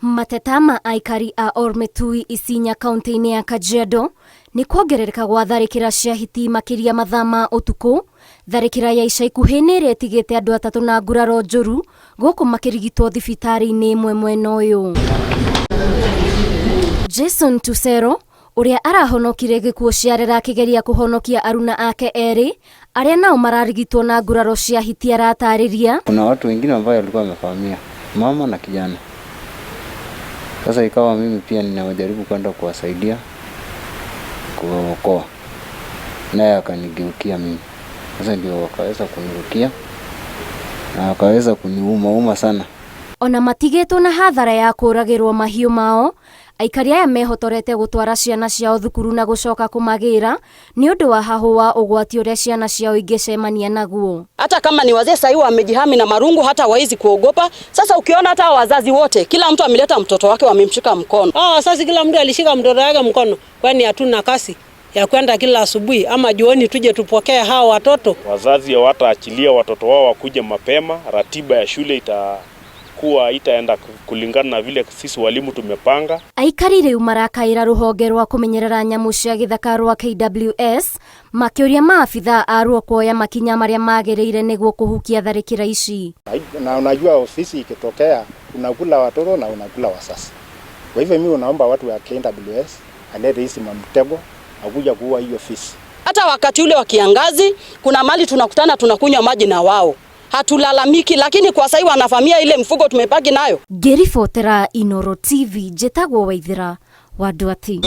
Mateta ma aikari a Ormetui Isinya kaunti-inĩ ya Kajiado nĩ kuongerereka gwa tharĩkĩra cia hiti makĩria mathaa ma ũtukũ. Tharĩkĩra ya ica ikuhĩ nĩ ĩrĩa ĩtigĩte andũ atatũ na nguraro njũru gũkũ makĩrigitwo thibitarĩ-inĩ ĩmwe mwena ũyũ. Jason Tusero ũrĩa arahonokire gĩkuũ ciarera akĩgeria kũhonokia aruna ake erĩ arĩa nao mararigitwo na nguraro cia hiti aratarĩria. Kuna watu wengine ambao walikuwa wamevamia mama na kijana. Sasa ikawa mimi pia ninawajaribu kwenda kuwasaidia kuwaokoa, naye akanigeukia mimi. Sasa ndio wakaweza kunirukia na wakaweza kuniuma uma sana. Ona matigĩtwo na hathara ya kũragĩrwo mahiũ mao, aikari aya mehotorete gũtwara ciana ciao thukuru na gũcoka kũmagĩra nĩ ũndũ wa hahũ wa ũgwati ũrĩa ciana ciao ingĩcemania naguo. Hata kama ni wazee sahii wamejihami na marungu, hata waizi kuogopa. Sasa ukiona hata wazazi wote, kila mtu ameleta mtoto wake, wamemshika mkono. Ah, wazazi kila mtu alishika mtoto wake mkono, kwani hatuna kasi ya kwenda kila asubuhi ama jioni tuje tupokee hao watoto. Wazazi hawataachilia watoto wao wakuje mapema. Ratiba ya shule itakuwa itaenda kulingana na vile sisi walimu tumepanga. Aikari rĩu marakaĩra rũhonge rwa kũmenyerera nyamũ cia gĩthaka rwa KWS makĩũria maabithaa aruo kuoya makinya marĩa magĩrĩire nĩguo kũhukia tharĩkĩra ici. Na unajua ofisi ikitokea unakula watoto na unakula wazazi. Kwa hivyo mimi unaomba watu wa KWS alete hizi mamtego akuja kuua hiyo fisi. Hata wakati ule wa kiangazi kuna mali tunakutana tunakunywa maji na wao hatulalamiki, lakini kwa sasa wanavamia ile mfugo tumepaki nayo. Ngĩribotera Inoro TV, njĩtagwo Waithera wa Ndwati.